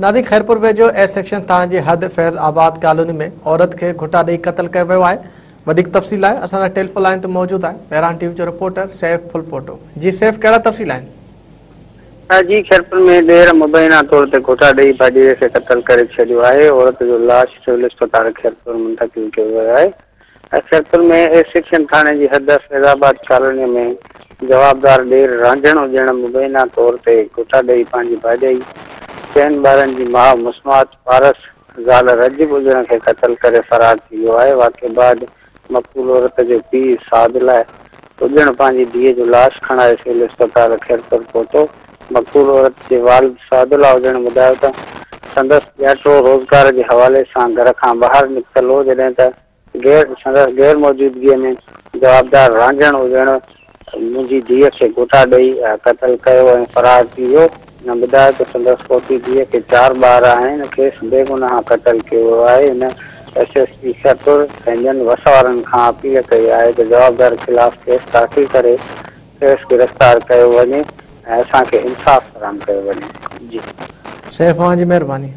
ناظرين خيرپور ويجهو A section ٿاڻي جي حد فيض آباد ڪالوني ۾ عورت کي گهٽا ڏئي قتل ڪيو ويو آهي. وڌيڪ تفصيل لاء اسان سان ٽيليفون لائين تي موجود آهي مهراڻ ٽي وي جو رپورٽر سيف ڦلپوٽو. جي سيف ڪهڙا تفصيل آهن؟ جي خيرپور ۾ ڏير مبينا طور تي گهٽا ڏئي ڀاڄائيء کي قتل ڪري ڇڏيو آهي. عورت جو لاش سول اسپتال خيرپور منتقل ڪيو ويو آهي. خيرپور ۾ اي سيڪشن ٿاڻي جي حد فيض آباد ڪالوني ۾ جوابدار ڏير رانجهڻ اجڻ مبينا طور تي گهٽا ڏئي پنهنجي ڀاڄائي چئن ٻارن جي ماء مسمات پارس زال رجب اجڻ کي قتل ڪري فرار ٿي ويو آهي واقعي بعد مقتول عورت جو پيء سعد الله اجڻ پنهنجي ڌيء جو لاش کڻائي سول اسپتال خيرپور پهتو مقتول عورت جي والد سعد الله اجڻ ٻڌايو ته سندس ڄاٽو روزگار جي حوالي سان گهر کان ٻاهر نڪتل هو جڏهن ته غير سندس غير موجودگي ۾ جوابدار رانجهڻ اجڻ منهنجي ڌيء کي گهوٽا ڏئي قتل ڪيو ۽ فرار ٿي ويو. هن ٻڌايو ته سندس فوتي ڌيء کي چار ٻار آهن کيس بيگناهه قتل ڪيو ويو آهي. هن ايس ايس پي خيرپور ۽ ٻين وس وارن کان اپيل ڪئي آهي ته جوابدار خلاف ڪيس داخل ڪري کيس گرفتار ڪيو وڃي ۽ اسان کي انصاف فراهم ڪيو وڃي. جي. سيف اوهان جي مهرباني.